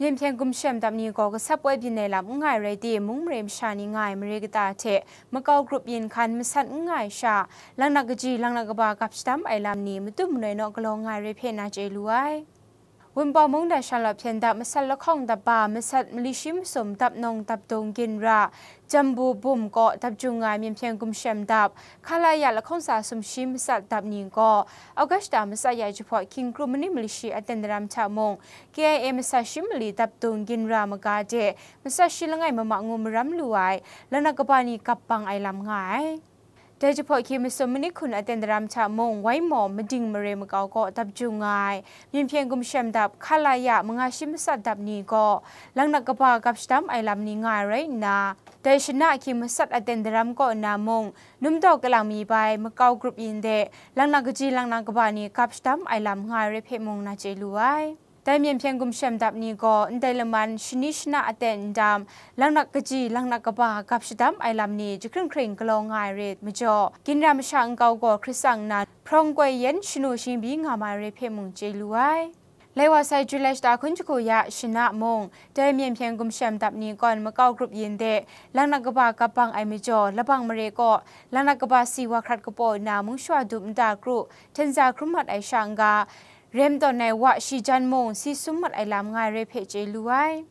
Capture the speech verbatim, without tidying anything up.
Myen hpyen gumshem dap ni gaw gasap woi byin ai lam n nga ai rai timung, mare masha ni nga ai mare kata hte makau grup yin hkan masat n nga ai sha, langnak kaji, langnak kaba gap shadam ai lam ni matu manoi naw galaw nga ai rai hpe na chye lu ai. Wunpawng mungdan sha lawt hpyen dap masat lahkawng dap ba, masat mali shi masum dap nawng dap dung ginra, Jambu Bum kaw dap jung nga ai myen hpyen gumshem dap, Khalaya lahkawng tsa sumshi masat dap ni gaw, August da masat ya jahpawt hkying kru manit mali shi aten daram hta mung, K I A masat shi mali dap dung ginra maga de, masat shi langai mama ngu maram lu ai, langnak kaba ni gap bang ai lam nga ai. Dai jahpawt hkying masum manit hkun aten daram hta mung, wai maw mading mare makau kaw dap jung nga ai, myen hpyen gumshem dap, Khalaya manga shi masat dap ni gaw, langnak kaba gap shadam ai lam ni nga ai rai nna, dai shana hkying masat aten daram kaw nna mung, numdaw kalang mi bai makau grup yin de, langnak kaji, langnak kaba ni gap shadam ai lam nga ai rai hpe mung na chye lu ai. Dai myen hpyen gumshem dap ni gaw, ndai laman shani shana aten ndam, langnak kaji, langnak kaba gap shadam ai lam ni jahkring hkring galaw nga ai ret majaw, ginra masha nkau gaw hkrit tsang nna, hprawng koi yen shanu shingbi nga ma ai rai hpe mung chye lu ai. Lai wa sai Julai shata hkun jahku ya shana mung, dai myen hpyen gumshem dap ni gawn makau grup yin de, langnak kaba gap bang ai majaw, labang mare kaw, langnak kaba si wa hkrat kapaw nna mungshawa dup nta kru, htenza hkrum mat ai sha n-ga, rem tawn ai wa shi jan mung si sum mat ai lam nga ai rai hpe chye lu ai.